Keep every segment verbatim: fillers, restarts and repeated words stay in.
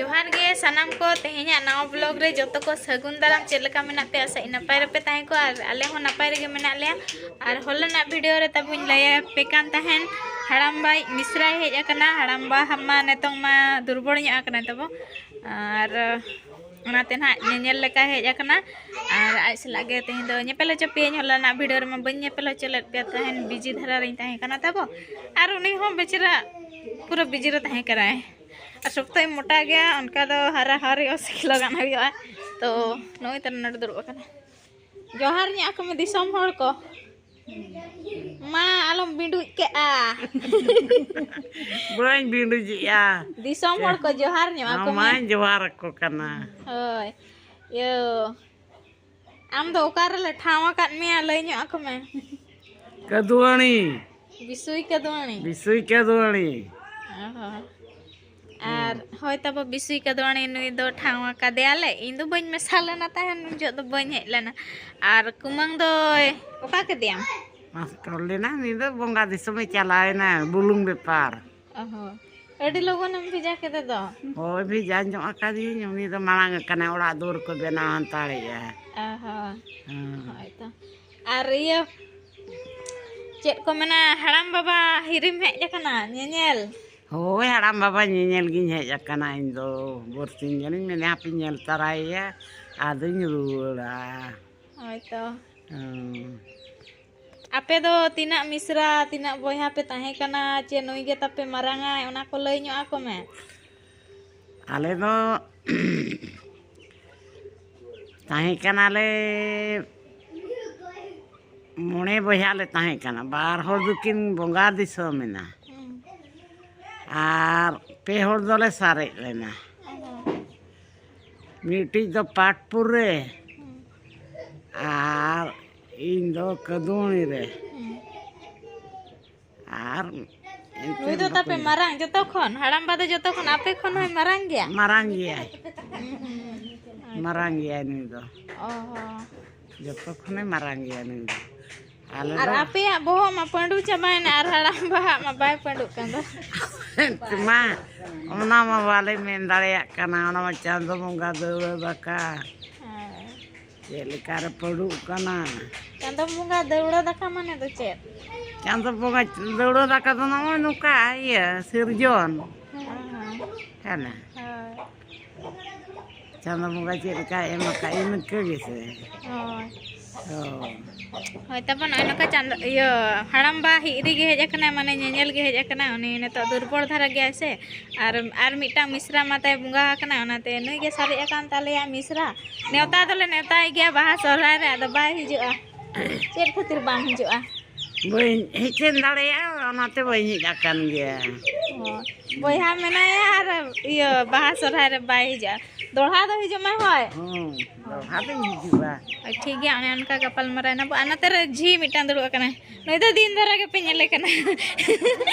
ᱡᱚᱦᱟᱨ ᱜᱮ ᱥᱟᱱᱟᱢ ᱠᱚ, ᱛᱮᱦᱮᱧᱟᱜ ᱱᱟᱣᱟ ᱵᱞᱚᱜ ᱨᱮ ᱡᱚᱛᱚ ᱠᱚ ᱥᱟᱹᱜᱩᱱ ᱫᱟᱨᱟᱢ᱾ ᱪᱮᱫ ᱞᱮᱠᱟ ᱢᱮᱱᱟᱜ ᱯᱮᱭᱟ? ᱟᱥᱟᱭᱟᱹᱧ ᱱᱟᱯᱟᱭ ᱨᱮᱯᱮ ᱛᱟᱦᱮᱸ ᱠᱚᱜᱼᱟ, ᱟᱨ ᱟᱞᱮ ᱦᱚᱸ ᱱᱟᱯᱟᱭ ᱨᱮᱜᱮ ᱢᱮᱱᱟᱜ ᱞᱮᱭᱟ᱾ ᱟᱨ ᱦᱚᱞᱟᱱᱟᱜ ᱵᱷᱤᱰᱤᱭᱳ ᱨᱮ ᱛᱟᱵᱚᱧ ᱞᱟᱹᱭ ᱟᱯᱮ ᱠᱟᱱ ᱛᱟᱦᱮᱱ, ᱦᱟᱲᱟᱢᱵᱟᱭ ᱢᱤᱥᱨᱟᱭ ᱦᱮᱡ ᱟᱠᱟᱱᱟ᱾ ᱦᱟᱲᱟᱢᱵᱟ ᱢᱟ ᱱᱤᱛᱚᱝ ᱢᱟ ᱫᱩᱨᱵᱚᱞ ᱧᱚᱜ ᱟᱠᱟᱱᱟᱭ ᱛᱟᱵᱚ, ᱟᱨ ᱚᱱᱟᱛᱮ ᱱᱟᱦᱟᱜ ᱧᱮᱧᱮᱞ ᱞᱮᱠᱟᱭ ᱦᱮᱡ ᱟᱠᱟᱱᱟ᱾ ᱟᱨ ᱟᱡ ᱥᱟᱞᱟᱜ ᱜᱮ ᱛᱮᱦᱮᱧ ᱫᱚ ᱧᱮᱯᱮᱞ ᱦᱚᱪᱚ ᱯᱮᱭᱟᱹᱧ᱾ ᱦᱚᱞᱟᱱᱟᱜ ᱵᱷᱤᱰᱤᱭᱳ ᱨᱮᱢᱟ ᱵᱟᱹᱧ ᱧᱮᱯᱮᱞ ᱦᱚᱪᱚ ᱞᱮᱫ ᱯᱮᱭᱟ ᱛᱟᱦᱮᱱ, ᱵᱤᱡᱤ ᱫᱷᱟᱨᱟ ᱨᱤᱧ ᱛᱟᱦᱮᱸ ᱠᱟᱱᱟ ᱛᱟᱵᱚ᱾ ᱟᱨ ᱩᱱᱤ ᱦᱚᱸ ᱵᱮᱪᱟᱨᱟ ᱯᱩᱨᱟᱹ ᱵᱤᱡᱤ ᱨᱮ ᱛᱟᱦᱮᱸ ᱠᱟᱱᱟᱭ᱾ ᱟᱨ ᱥᱚᱠᱛᱚᱭ ᱢᱚᱴᱟ ᱜᱮᱭᱟ, ᱚᱱᱠᱟ ᱫᱚ ᱦᱟᱨᱟ ᱦᱟᱣᱨᱤ ᱚᱥᱤ ᱠᱤᱞᱳ ᱜᱟᱱ ᱦᱩᱭᱩᱜᱼᱟ᱾ ᱛᱚ ᱱᱚᱜᱼᱚᱭ ᱛᱚ ᱱᱚᱰᱮ ᱫᱩᱲᱩᱵ ᱟᱠᱟᱱᱟ᱾ ᱡᱚᱦᱟᱨ ᱧᱚᱜ ᱟᱠᱚ ᱢᱮ ᱫᱤᱥᱚᱢ ᱦᱚᱲ ᱠᱚ᱾ ᱢᱟ ᱟᱞᱚᱢ ᱵᱤᱸᱰᱩᱡ ᱠᱟᱜᱼᱟ᱾ ᱵᱟᱹᱧ ᱵᱤᱸᱰᱩᱡᱮᱜᱼᱟ᱾ ᱫᱤᱥᱚᱢ ᱦᱚᱲ ᱠᱚ ᱡᱚᱦᱟᱨ ᱧᱚᱜ ᱟᱠᱚ ᱢᱮ᱾ ᱢᱟᱧ ᱡᱚᱦᱟᱨ ᱟᱠᱚ ᱠᱟᱱᱟ᱾ ᱦᱳᱭ᱾ ᱤᱭᱟᱹ, ᱟᱢ ᱫᱚ ᱚᱠᱟ ᱨᱮᱞᱮ ᱴᱷᱟᱶ ᱟᱠᱟᱫ ᱢᱮᱭᱟ, ᱞᱟᱹᱭ ᱧᱚᱜ ᱟᱠᱚ ᱢᱮ᱾ ᱠᱟᱹᱫᱩᱣᱟᱹᱲᱤ᱾ ᱵᱤᱥᱩᱭ ᱠᱟᱹᱫᱩᱣᱟᱹᱲᱤ᱾ ᱵᱤᱥᱩᱭ ᱠᱟᱹᱫᱩᱣᱟᱹᱲᱤ᱾ ᱚ ᱦᱚᱸ᱾ ᱟᱨ ᱦᱳᱭ, ᱛᱟᱵᱚ ᱵᱤᱥᱩᱭ ᱠᱟᱹᱫᱩᱣᱟᱹᱲᱤ, ᱱᱩᱭ ᱫᱚ ᱴᱷᱟᱶ ᱟᱠᱟᱫᱮᱭᱟᱞᱮ᱾ ᱤᱧ ᱫᱚ ᱵᱟᱹᱧ ᱢᱮᱥᱟ ᱞᱮᱱᱟ ᱛᱟᱦᱮᱱ, ᱩᱱ ᱡᱚᱦᱚᱜ ᱫᱚ ᱵᱟᱹᱧ ᱦᱮᱡ ᱞᱮᱱᱟ᱾ ᱟᱨ ᱠᱩᱢᱟᱹᱝ ᱫᱚᱭ ᱚᱠᱟ ᱠᱮᱫᱮᱭᱟᱢ? ᱢᱟᱥᱴᱚᱨ ᱞᱮᱱᱟ, ᱩᱱᱤ ᱫᱚ ᱵᱚᱸᱜᱟ ᱫᱤᱥᱚᱢᱮ ᱪᱟᱞᱟᱣᱮᱱᱟ, ᱵᱩᱞᱩᱝ ᱵᱮᱯᱟᱨ᱾ ᱚ ᱦᱚᱸ᱾ ᱟᱹᱰᱤ ᱞᱚᱜᱚᱱᱮᱢ ᱵᱷᱮᱡᱟ ᱠᱮᱫᱮ ᱫᱚ᱾ ᱦᱳᱭ, ᱵᱷᱮᱡᱟ ᱧᱚᱜ ᱟᱠᱟᱫᱮᱭᱟᱹᱧ᱾ ᱩᱱᱤ ᱫᱚ ᱢᱟᱲᱟᱝ ᱟᱠᱟᱱᱟᱭ, ᱚᱲᱟᱜ ᱫᱩᱣᱟᱹᱨ ᱠᱚ ᱵᱮᱱᱟᱣ ᱦᱟᱛᱟᱲᱮᱜᱼᱟ᱾ ᱚ ᱦᱚᱸ᱾ ᱦᱮᱸ᱾ ᱦᱳᱭ ᱛᱚ᱾ ᱟᱨ ᱤᱭᱟᱹ, ᱪᱮᱫ ᱠᱚ ᱢᱮᱱᱟ, ᱦᱟᱲᱟᱢ ᱵᱟᱵᱟ ᱦᱤᱨᱤᱢ ᱦᱮᱡ ᱟᱠᱟᱱᱟ ᱧᱮᱧᱮᱞ? ᱦᱳᱭ, ᱦᱟᱲᱟᱢ ᱵᱟᱵᱟ ᱧᱮᱧᱮᱞ ᱜᱤᱧ ᱦᱮᱡ ᱟᱠᱟᱱᱟ ᱤᱧ ᱫᱚ᱾ ᱵᱟᱨᱥᱤᱧ ᱜᱟᱱᱤᱧ ᱢᱮᱱᱟ ᱦᱟᱯᱮᱧ ᱧᱮᱞ ᱛᱟᱨᱟᱭᱮᱭᱟ, ᱟᱫᱚᱧ ᱨᱩᱣᱟᱹᱲᱟ᱾ ᱦᱳᱭ ᱛᱚ᱾ ᱦᱮᱸ᱾ ᱟᱯᱮ ᱫᱚ ᱛᱤᱱᱟᱹᱜ ᱢᱤᱥᱨᱟ, ᱛᱤᱱᱟᱹᱜ ᱵᱚᱭᱦᱟ ᱯᱮ ᱛᱟᱦᱮᱸ ᱠᱟᱱᱟ, ᱪᱮ ᱱᱩᱭ ᱜᱮ ᱛᱟᱯᱮ ᱢᱟᱨᱟᱝ ᱟᱭ, ᱚᱱᱟ ᱠᱚ ᱞᱟᱹᱭ ᱧᱚᱜ ᱟᱠᱚ ᱢᱮ᱾ ᱟᱞᱮ ᱫᱚ ᱛᱟᱦᱮᱸ ᱠᱟᱱᱟᱞᱮ ᱢᱚᱬᱮ ᱵᱚᱭᱦᱟ ᱞᱮ ᱛᱟᱦᱮᱸ ᱠᱟᱱᱟ, ᱵᱟᱨ ᱦᱚᱲ ᱫᱚᱠᱤᱱ ᱵᱚᱸᱜᱟ ᱫᱤᱥᱚᱢ ᱮᱱᱟ᱾ ᱦᱩᱸ᱾ ᱟᱨ ᱯᱮ ᱦᱚᱲ ᱫᱚᱞᱮ ᱥᱟᱨᱮᱡ ᱞᱮᱱᱟ᱾ ᱚ ᱦᱚᱸ᱾ ᱢᱤᱫᱴᱤᱡ ᱫᱚ ᱯᱟᱴᱯᱩᱨ ᱨᱮ, ᱦᱩᱸ᱾ ᱟᱨ ᱤᱧ ᱫᱚ ᱠᱟᱹᱫᱩᱣᱟᱹᱲᱤ ᱨᱮ᱾ ᱦᱩᱸ᱾ ᱟᱨ ᱮᱱᱛᱮ ᱱᱩᱭ ᱫᱚ ᱵᱟᱠᱚ ᱛᱟᱯᱮ ᱧᱟᱢ᱾ ᱢᱟᱨᱟᱝ ᱡᱚᱛᱚ ᱠᱷᱚᱱ? ᱦᱟᱲᱟᱢ ᱵᱟ ᱫᱚ ᱡᱚᱛᱚ ᱠᱷᱚᱱ ᱟᱯᱮ ᱠᱷᱚᱱ ᱦᱚᱸᱭ ᱢᱟᱨᱟᱝ ᱜᱮᱭᱟ? ᱢᱟᱨᱟᱝ ᱜᱮᱭᱟᱭ, ᱦᱩᱸ, ᱦᱩᱸ, ᱦᱩᱸ᱾ ᱢᱟᱨᱟᱝ ᱜᱮᱭᱟᱭ ᱱᱩᱭ ᱫᱚ᱾ ᱚ ᱦᱚᱸ᱾ ᱡᱚᱛᱚ ᱠᱷᱚᱱᱮ ᱢᱟᱨᱟᱝ ᱜᱮᱭᱟ ᱱᱩᱭ ᱫᱚ᱾ ᱟᱞᱮ ᱟᱨ ᱫᱚ ᱟᱯᱮᱭᱟᱜ ᱵᱚᱦᱚᱜ ᱢᱟ ᱯᱟᱹᱰᱩ ᱪᱟᱵᱟᱭᱮᱱᱟ, ᱟᱨ ᱦᱟᱲᱟᱢ ᱵᱟᱦᱟᱜ ᱢᱟ ᱵᱟᱭ ᱯᱟᱹᱰᱩᱜ ᱠᱟᱱ ᱫᱚ᱾ ᱢᱟ, ᱚᱱᱟ ᱢᱟ ᱵᱟᱞᱮ ᱢᱮᱱ ᱫᱟᱲᱮᱭᱟᱜ ᱠᱟᱱᱟ᱾ ᱚᱱᱟ ᱢᱟ ᱪᱟᱸᱫᱚ ᱵᱚᱸᱜᱟ ᱫᱟᱹᱣᱲᱟᱹ ᱫᱟᱠᱟ᱾ ᱦᱮᱸ᱾ ᱪᱮᱫ ᱞᱮᱠᱟ ᱨᱮ ᱯᱟᱹᱰᱩᱜ ᱠᱟᱱᱟ᱾ ᱪᱟᱸᱫᱚ ᱵᱚᱸᱜᱟ ᱫᱟᱹᱣᱲᱟᱹ ᱫᱟᱠᱟ ᱢᱟᱱᱮ ᱫᱚ ᱪᱮᱫ? ᱪᱟᱸᱫᱚ ᱵᱚᱸᱜᱟ ᱫᱟᱹᱣᱲᱟᱹ ᱫᱟᱠᱟ ᱫᱚ ᱱᱚᱜᱼᱚᱭ ᱱᱚᱝᱠᱟ, ᱤᱭᱟᱹ, ᱥᱤᱨᱡᱚᱱ᱾ ᱦᱮᱸ, ᱦᱮᱸ᱾ ᱠᱟᱱᱟ᱾ ᱦᱳᱭ᱾ ᱪᱟᱸᱫᱚ ᱵᱚᱸᱜᱟ ᱪᱮᱫ ᱞᱮᱠᱟᱭ ᱮᱢ ᱟᱠᱟᱫ, ᱤᱱᱠᱟᱹ ᱜᱮᱥᱮ? ᱦᱳᱭ᱾ ᱦᱳᱭ᱾ ᱦᱳᱭ, ᱛᱟᱵᱚᱱ ᱱᱚᱜᱼᱚᱭ ᱱᱚᱝᱠᱟ ᱪᱟᱸᱫᱚ, ᱤᱭᱟᱹ, ᱦᱟᱲᱟᱢᱵᱟ ᱦᱤᱨᱤ ᱜᱮ ᱦᱮᱡ ᱟᱠᱟᱱᱟᱭ, ᱢᱟᱱᱮ ᱧᱮᱧᱮᱞ ᱜᱮ ᱦᱮᱡ ᱟᱠᱟᱱᱟᱭ᱾ ᱩᱱᱤ ᱱᱤᱛᱚᱜ ᱫᱩᱨᱵᱚᱞ ᱫᱷᱟᱨᱟ ᱜᱮᱭᱟᱭ ᱥᱮ, ᱟᱨ, ᱟᱨ ᱢᱤᱫᱴᱟᱝ ᱢᱤᱥᱨᱟ ᱢᱟ ᱛᱟᱭ ᱵᱚᱸᱜᱟ ᱟᱠᱟᱱᱟᱭ, ᱚᱱᱟᱛᱮ ᱱᱩᱭ ᱜᱮ ᱥᱟᱨᱮᱡ ᱟᱠᱟᱱ ᱛᱟᱞᱮᱭᱟ ᱢᱤᱥᱨᱟ᱾ ᱱᱮᱣᱛᱟ ᱫᱚᱞᱮ ᱱᱮᱣᱛᱟᱭ ᱜᱮᱭᱟ ᱵᱟᱦᱟ ᱥᱚᱦᱨᱟᱭ ᱨᱮ, ᱟᱫᱚ ᱵᱟᱭ ᱦᱤᱡᱩᱜᱼᱟ᱾ ᱪᱮᱫ ᱠᱷᱟᱹᱛᱤᱨ ᱵᱟᱢ ᱦᱤᱡᱩᱜᱼᱟ? ᱵᱟᱹᱧ ᱦᱮᱡ ᱥᱮᱱ ᱫᱟᱲᱮᱭᱟᱜᱼᱟ, ᱚᱱᱟᱛᱮ ᱵᱟᱹᱧ ᱦᱮᱡ ᱟᱠᱟᱱ ᱜᱮᱭᱟ᱾ ᱚ, ᱵᱚᱭᱦᱟ ᱢᱮᱱᱟᱭᱟ ᱟᱨ, ᱤᱭᱟᱹ, ᱵᱟᱦᱟ ᱥᱚᱨᱦᱟᱭ ᱨᱮ ᱵᱟᱭ ᱦᱤᱡᱩᱜᱼᱟ᱾ ᱫᱚᱲᱦᱟ ᱫᱚ ᱦᱤᱡᱩᱜ ᱢᱮ, ᱦᱳᱭ᱾ ᱦᱩᱸ, ᱫᱚᱲᱦᱟ ᱫᱚᱧ ᱦᱤᱡᱩᱜᱼᱟ᱾ ᱦᱳᱭ, ᱴᱷᱤᱠ ᱜᱮᱭᱟ, ᱚᱱᱮ ᱚᱱᱠᱟ ᱜᱟᱯᱟᱞ ᱢᱟᱨᱟᱣ ᱮᱱᱟ ᱵᱚ᱾ ᱟᱨ ᱱᱚᱛᱮ ᱨᱮ ᱡᱷᱤ ᱢᱤᱫᱴᱟᱝ ᱫᱩᱲᱩᱵ ᱟᱠᱟᱱᱟᱭ᱾ ᱱᱩᱭ ᱫᱚ ᱫᱤᱱ ᱫᱷᱟᱨᱟ ᱜᱮᱯᱮ ᱧᱮᱞᱮ ᱠᱟᱱᱟ᱾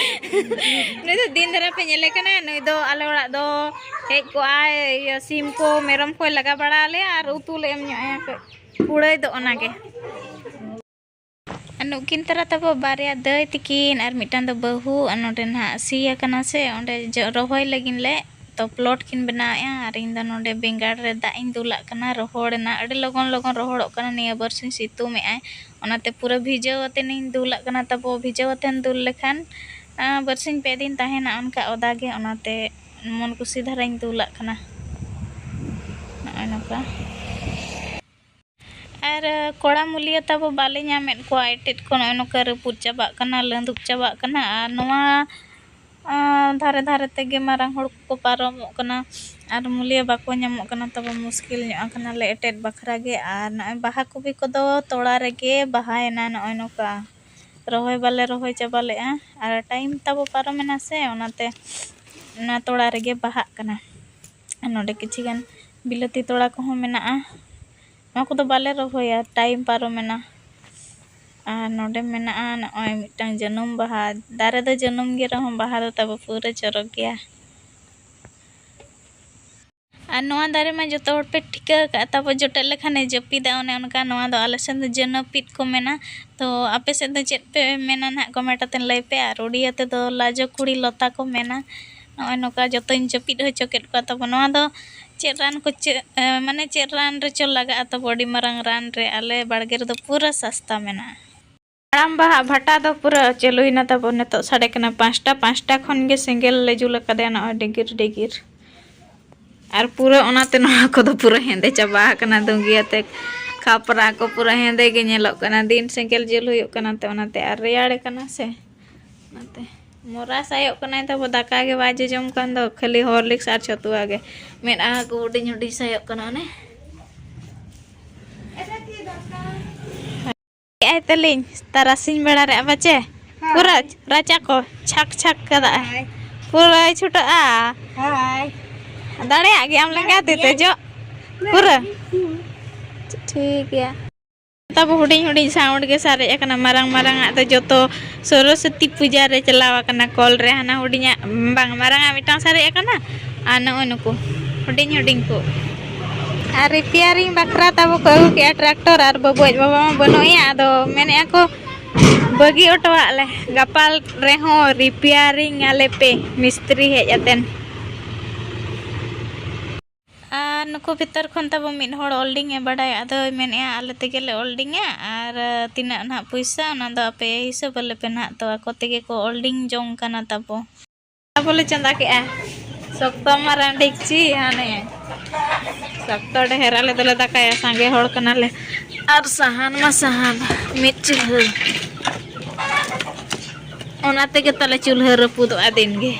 ᱱᱩᱭ ᱫᱚ ᱫᱤᱱ ᱫᱷᱟᱨᱟ ᱯᱮ ᱧᱮᱞᱮ ᱠᱟᱱᱟ᱾ ᱱᱩᱭ ᱫᱚ ᱟᱞᱮ ᱚᱲᱟᱜ ᱫᱚ ᱦᱮᱡ ᱠᱚᱜᱼᱟᱭ, ᱤᱭᱟᱹ, ᱥᱤᱢ ᱠᱚ, ᱢᱮᱨᱚᱢ ᱠᱚᱭ ᱞᱟᱜᱟ ᱵᱟᱲᱟ ᱟᱞᱮᱭᱟ ᱟᱨ ᱩᱛᱩ ᱞᱮ ᱮᱢ ᱧᱚᱜ ᱟᱭᱟ ᱠᱟᱹᱡ᱾ ᱠᱩᱲᱟᱹᱭ ᱫᱚ ᱚᱱᱟᱜᱮ᱾ ᱟᱨ ᱱᱩᱠᱤᱱ ᱛᱟᱨᱟ ᱛᱟᱵᱚ ᱵᱟᱨᱭᱟ ᱫᱟᱹᱭ ᱛᱤᱠᱤᱱ ᱟᱨ ᱢᱤᱫᱴᱟᱝ ᱫᱚ ᱵᱟᱹᱦᱩ, ᱟᱨ ᱱᱚᱰᱮ ᱱᱟᱦᱟᱜ ᱥᱤ ᱟᱠᱟᱱᱟ ᱥᱮ, ᱚᱸᱰᱮ ᱡᱚ-, ᱨᱚᱦᱚᱭ ᱞᱟᱹᱜᱤᱫ ᱞᱮ ᱛᱚ plot ᱠᱤᱱ ᱵᱮᱱᱟᱣᱮᱫᱼᱟ᱾ ᱟᱨ ᱤᱧ ᱫᱚ ᱱᱚᱰᱮ ᱵᱮᱸᱜᱟᱲ ᱨᱮ ᱫᱟᱜ ᱤᱧ ᱫᱩᱞᱟᱜ ᱠᱟᱱᱟ, ᱨᱚᱦᱚᱲ ᱮᱱᱟ, ᱟᱹᱰᱤ ᱞᱚᱜᱚᱱ ᱞᱚᱜᱚᱱ ᱨᱚᱦᱚᱲᱚᱜ ᱠᱟᱱᱟ, ᱱᱤᱭᱟᱹ ᱵᱟᱨᱥᱤᱧ ᱥᱤᱛᱩᱝ ᱮᱜᱼᱟᱭ, ᱚᱱᱟᱛᱮ ᱯᱩᱨᱟᱹ ᱵᱷᱤᱡᱟᱹᱣ ᱟᱛᱮᱱ ᱤᱧ ᱫᱩᱞᱟᱜ ᱠᱟᱱᱟ᱾ ᱛᱟᱵᱚ ᱵᱷᱤᱡᱟᱹᱣ ᱟᱛᱮᱱ ᱫᱩᱞ ᱞᱮᱠᱷᱟᱱ, ᱟᱸ, ᱵᱟᱨᱥᱤᱧ ᱯᱮ ᱫᱤᱱ ᱛᱟᱦᱮᱱᱟ ᱚᱱᱠᱟ ᱚᱫᱟ ᱜᱮ, ᱚᱱᱟᱛᱮ ᱢᱚᱱ ᱠᱩᱥᱤ ᱫᱷᱟᱨᱟᱧ ᱫᱩᱞᱟᱜ ᱠᱟᱱᱟ᱾ ᱱᱚᱜᱼᱚᱭ ᱱᱚᱝᱠᱟ᱾ ᱟᱨ ᱠᱚᱲᱟ ᱢᱩᱞᱤᱭᱟᱹ ᱛᱟᱵᱚ ᱵᱟᱞᱮ ᱧᱟᱢᱮᱫ ᱠᱚᱣᱟ, ᱮᱴᱮᱫ ᱠᱚ ᱱᱚᱜᱼᱚᱭ ᱱᱚᱝᱠᱟ ᱨᱟᱹᱯᱩᱫ ᱪᱟᱵᱟᱜ ᱠᱟᱱᱟ, ᱞᱟᱹᱸᱫᱩᱠ ᱪᱟᱵᱟᱜ ᱠᱟᱱᱟ᱾ ᱟᱨ ᱱᱚᱣᱟ, ᱟᱸ, ᱫᱷᱟᱨᱮ ᱫᱷᱟᱨᱮ ᱛᱮᱜᱮ ᱢᱟᱨᱟᱝ ᱦᱚᱲ ᱠᱚᱠᱚ ᱯᱟᱨᱚᱢᱚᱜ ᱠᱟᱱᱟ ᱟᱨ ᱢᱩᱞᱤᱭᱟᱹ ᱵᱟᱠᱚ ᱧᱟᱢᱚᱜ ᱠᱟᱱᱟ ᱛᱟᱵᱚ, ᱢᱩᱥᱠᱤᱞ ᱧᱚᱜ ᱟᱠᱟᱱᱟᱞᱮ ᱮᱴᱮᱫ ᱵᱟᱠᱷᱨᱟ ᱜᱮ᱾ ᱟᱨ ᱱᱚᱜᱼᱚᱭ ᱵᱟᱦᱟ ᱠᱚᱵᱤ ᱠᱚᱫᱚ ᱛᱚᱲᱟ ᱨᱮᱜᱮ ᱵᱟᱦᱟᱭᱮᱱᱟ ᱱᱚᱜᱼᱚᱭ ᱱᱚᱝᱠᱟ᱾ ᱨᱚᱦᱚᱭ ᱵᱟᱞᱮ ᱨᱚᱦᱚᱭ ᱪᱟᱵᱟ ᱞᱮᱫᱼᱟ ᱟᱨ time ᱛᱟᱵᱚ ᱯᱟᱨᱚᱢᱮᱱᱟ ᱥᱮ, ᱚᱱᱟᱛᱮ ᱚᱱᱟ ᱛᱚᱲᱟ ᱨᱮᱜᱮ ᱵᱟᱦᱟᱜ ᱠᱟᱱᱟ᱾ ᱟᱨ ᱱᱚᱰᱮ ᱠᱤᱪᱷᱤ ᱜᱟᱱ ᱵᱤᱞᱟᱹᱛᱤ ᱛᱚᱲᱟ ᱠᱚᱦᱚᱸ ᱢᱮᱱᱟᱜᱼᱟ᱾ ᱱᱚᱣᱟ ᱠᱚᱫᱚ ᱵᱟᱞᱮ ᱨᱚᱦᱚᱭᱟ, time ᱯᱟᱨᱚᱢᱮᱱᱟ᱾ ᱟᱨ ᱱᱚᱰᱮ ᱢᱮᱱᱟᱜᱼᱟ ᱱᱚᱜᱼᱚᱭ ᱢᱤᱫᱴᱟᱝ ᱡᱟᱹᱱᱩᱢ ᱵᱟᱦᱟ᱾ ᱫᱟᱨᱮ ᱫᱚ ᱡᱟᱹᱱᱩᱢ ᱜᱮ ᱨᱮᱦᱚᱸ ᱵᱟᱦᱟ ᱫᱚ ᱛᱟᱵᱚ ᱯᱩᱨᱟᱹ ᱪᱚᱨᱚᱠ ᱜᱮᱭᱟ᱾ ᱟᱨ ᱱᱚᱣᱟ ᱫᱟᱨᱮ ᱢᱟ ᱡᱚᱛᱚ ᱦᱚᱲ ᱯᱮ ᱴᱷᱤᱠᱟᱹ ᱟᱠᱟᱫ ᱛᱟᱵᱚ, ᱡᱚᱴᱮᱫ ᱞᱮᱠᱷᱟᱱᱮ ᱡᱟᱹᱯᱤᱫᱟ, ᱚᱱᱮ ᱚᱱᱠᱟ᱾ ᱱᱚᱣᱟ ᱫᱚ ᱟᱞᱮ ᱥᱮᱱ ᱫᱚ ᱡᱟᱹᱱᱟᱹᱯᱤᱫ ᱠᱚ ᱢᱮᱱᱟ᱾ ᱛᱚ ᱟᱯᱮ ᱥᱮᱫ ᱫᱚ ᱪᱮᱫ ᱯᱮ ᱢᱮᱱᱟ ᱱᱟᱦᱟᱜ, ᱠᱚᱢᱮᱱᱴ ᱟᱛᱮ ᱞᱟᱹᱭ ᱯᱮ᱾ ᱟᱨ ᱩᱲᱤᱭᱟ ᱛᱮᱫᱚ ᱞᱟᱡᱚ ᱠᱩᱲᱤ ᱞᱚᱛᱟ ᱠᱚ ᱢᱮᱱᱟ᱾ ᱱᱚᱜᱼᱚᱭ ᱱᱚᱝᱠᱟ ᱡᱚᱛᱚᱧ ᱡᱟᱹᱯᱤᱫ ᱦᱚᱪᱚ ᱠᱮᱫ ᱠᱚᱣᱟ ᱛᱟᱵᱚ᱾ ᱱᱚᱣᱟ ᱫᱚ ᱪᱮᱫ ᱨᱟᱱ ᱠᱚ, ᱪᱮᱫ, ᱮ, ᱢᱟᱱᱮ ᱪᱮᱫ ᱨᱟᱱ ᱨᱮᱪᱚ ᱞᱟᱜᱟᱜᱼᱟ ᱛᱟᱵᱚ, ᱟᱹᱰᱤ ᱢᱟᱨᱟᱝ ᱨᱟᱱ ᱨᱮ᱾ ᱟᱞᱮ ᱵᱟᱲᱜᱮ ᱨᱮᱫᱚ ᱯᱩᱨᱟᱹ ᱥᱟᱥᱛᱟ ᱢᱮᱱᱟᱜᱼᱟ᱾ ᱦᱟᱲᱟᱢ ᱵᱟᱦᱟ ᱵᱷᱟᱴᱟ ᱫᱚ ᱯᱩᱨᱟᱹ ᱪᱟᱹᱞᱩᱭᱮᱱᱟ ᱛᱟᱵᱚ᱾ ᱱᱤᱛᱚᱜ ᱥᱟᱰᱮ ᱠᱟᱱᱟ ᱯᱟᱸᱪᱴᱟ, ᱯᱟᱸᱪᱴᱟ ᱠᱷᱚᱱ ᱜᱮ ᱥᱮᱸᱜᱮᱞ ᱞᱮ ᱡᱩᱞ ᱟᱠᱟᱫᱮᱭᱟ ᱱᱚᱜᱼᱚᱭ ᱰᱤᱜᱤᱨ ᱰᱤᱜᱤᱨ᱾ ᱟᱨ ᱯᱩᱨᱟᱹ ᱚᱱᱟᱛᱮ ᱱᱚᱣᱟ ᱠᱚᱫᱚ ᱯᱩᱨᱟᱹ ᱦᱮᱸᱫᱮ ᱪᱟᱵᱟ ᱟᱠᱟᱱᱟ, ᱫᱩᱸᱜᱤ ᱟᱛᱮ ᱠᱷᱟᱯᱨᱟ ᱠᱚ ᱯᱩᱨᱟᱹ ᱦᱮᱸᱫᱮ ᱜᱮ ᱧᱮᱞᱚᱜ ᱠᱟᱱᱟ᱾ ᱫᱤᱱ ᱥᱮᱸᱜᱮᱞ ᱡᱩᱞ ᱦᱩᱭᱩᱜ ᱠᱟᱱᱟ ᱛᱮ ᱚᱱᱟᱛᱮ, ᱟᱨ ᱨᱮᱭᱟᱲ ᱠᱟᱱᱟ ᱥᱮ ᱚᱱᱟᱛᱮ᱾ ᱢᱚᱨᱟ ᱥᱟᱭᱚᱜ ᱠᱟᱱᱟᱭ ᱛᱟᱵᱚ, ᱫᱟᱠᱟ ᱜᱮ ᱵᱟᱭ ᱡᱚᱡᱚᱢ ᱠᱟᱱ ᱫᱚ, ᱠᱷᱟᱹᱞᱤ ᱦᱚᱨᱞᱤᱠᱥ ᱟᱨ ᱪᱷᱚᱛᱩᱣᱟ ᱜᱮ᱾ ᱢᱮᱫᱦᱟ ᱠᱚ ᱦᱩᱰᱤᱧ ᱦᱩᱰᱤᱧ ᱥᱟᱭᱚᱜ ᱠᱟᱱᱟ ᱚᱱᱮ᱾ ᱟᱭ ᱛᱟᱹᱞᱤᱧ ᱛᱟᱨᱟᱥᱤᱧ ᱵᱮᱲᱟ ᱨᱮ ᱟᱵᱟᱪᱮ ᱯᱩᱨᱟᱹ ᱨᱟᱪᱟ ᱠᱚ ᱪᱷᱟᱠ ᱪᱷᱟᱠ ᱠᱟᱫᱟᱭ᱾ ᱦᱳᱭ᱾ ᱯᱩᱨᱟᱹᱭ ᱪᱷᱩᱴᱟᱹᱜᱼᱟ᱾ ᱦᱳᱭ᱾ ᱫᱟᱲᱮᱭᱟᱜ ᱜᱮᱭᱟᱢ ᱞᱮᱸᱜᱟ ᱛᱤ ᱛᱮ ᱡᱚᱜ ᱯᱩᱨᱟᱹ᱾ ᱴᱷᱤᱠ ᱜᱮᱭᱟ᱾ ᱛᱟᱵᱚ ᱦᱩᱰᱤᱧ ᱦᱩᱰᱤᱧ ᱥᱟᱣᱩᱱᱰ ᱜᱮ ᱥᱟᱨᱮᱡ ᱟᱠᱟᱱᱟ, ᱢᱟᱨᱟᱝ ᱢᱟᱨᱟᱝ ᱟᱜ ᱫᱚ ᱡᱚᱛᱚ ᱥᱚᱨᱚᱥᱚᱛᱤ ᱯᱩᱡᱟ ᱨᱮ ᱪᱟᱞᱟᱣ ᱟᱠᱟᱱᱟ᱾ ᱠᱚᱞ ᱨᱮ ᱦᱟᱱᱟ ᱦᱩᱰᱤᱧᱟᱜ, ᱵᱟᱝ, ᱢᱟᱨᱟᱝ ᱟᱜ ᱢᱤᱫᱴᱟᱝ ᱥᱟᱨᱮᱡ ᱟᱠᱟᱱᱟ, ᱟᱨ ᱱᱚᱜᱼᱚᱭ ᱱᱩᱠᱩ ᱦᱩᱰᱤᱧ ᱦᱩᱰᱤᱧ ᱠᱚ᱾ ᱟᱨ ᱨᱤᱯᱮᱭᱟᱨᱤᱝ ᱵᱟᱠᱷᱨᱟ ᱛᱟᱵᱚ ᱠᱚ ᱟᱹᱜᱩ ᱠᱮᱜᱼᱟ ᱴᱨᱟᱠᱴᱚᱨ, ᱟᱨ ᱵᱟᱹᱵᱩ ᱟᱡ ᱵᱟᱵᱟ ᱢᱟ ᱵᱟᱹᱱᱩᱜ ᱮᱭᱟ, ᱟᱫᱚ ᱢᱮᱱᱮᱫᱼᱟ ᱠᱚ ᱵᱟᱹᱜᱤ ᱚᱴᱚᱣᱟᱜ ᱞᱮ, ᱜᱟᱯᱟ ᱨᱮᱦᱚᱸ ᱨᱤᱯᱮᱭᱟᱨᱤᱝ ᱟᱞᱮ ᱯᱮ ᱢᱤᱥᱛᱨᱤ ᱦᱮᱡ ᱟᱛᱮᱱ᱾ ᱟᱨ ᱱᱩᱠᱩ ᱵᱷᱤᱛᱟᱹᱨ ᱠᱷᱚᱱ ᱛᱟᱵᱚ ᱢᱤᱫ ᱦᱚᱲ ᱚᱞᱰᱤᱝ ᱮ ᱵᱟᱰᱟᱭᱟ, ᱟᱫᱚᱭ ᱢᱮᱱᱮᱫᱼᱟ ᱟᱞᱮ ᱛᱮᱜᱮ ᱞᱮ ᱚᱞᱰᱤᱝᱟ, ᱟᱨ ᱛᱤᱱᱟᱹᱜ ᱱᱟᱦᱟᱜ ᱯᱚᱭᱥᱟ ᱚᱱᱟ ᱫᱚ ᱟᱯᱮ ᱦᱤᱥᱟᱹᱵ ᱟᱞᱮ ᱯᱮ ᱱᱟᱦᱟᱜ᱾ ᱛᱚ ᱟᱠᱚ ᱛᱮᱜᱮ ᱠᱚ ᱚᱞᱰᱤᱝ ᱡᱚᱝ ᱠᱟᱱᱟ ᱛᱟᱵᱚ᱾ ᱟᱵᱚ ᱞᱮ ᱪᱚᱸᱫᱟ ᱠᱮᱜᱼᱟ ᱥᱚᱠᱛᱚ ᱢᱟᱨᱟᱝ ᱰᱮᱠᱪᱤ, ᱦᱟᱱᱮ ᱥᱚᱠᱛᱚ ᱰᱷᱮᱨ, ᱟᱞᱮ ᱫᱚᱞᱮ ᱫᱟᱠᱟᱭᱟ, ᱥᱟᱸᱜᱮ ᱦᱚᱲ ᱠᱟᱱᱟᱞᱮ᱾ ᱟᱨ ᱥᱟᱦᱟᱱ ᱢᱟ ᱥᱟᱦᱟᱱ, ᱢᱤᱫ ᱪᱩᱞᱦᱟᱹ, ᱚᱱᱟ ᱛᱮᱜᱮ ᱛᱟᱞᱮ ᱪᱩᱞᱦᱟᱹ ᱨᱟᱹᱯᱩᱫᱚᱜᱼᱟ ᱫᱤᱱ ᱜᱮ᱾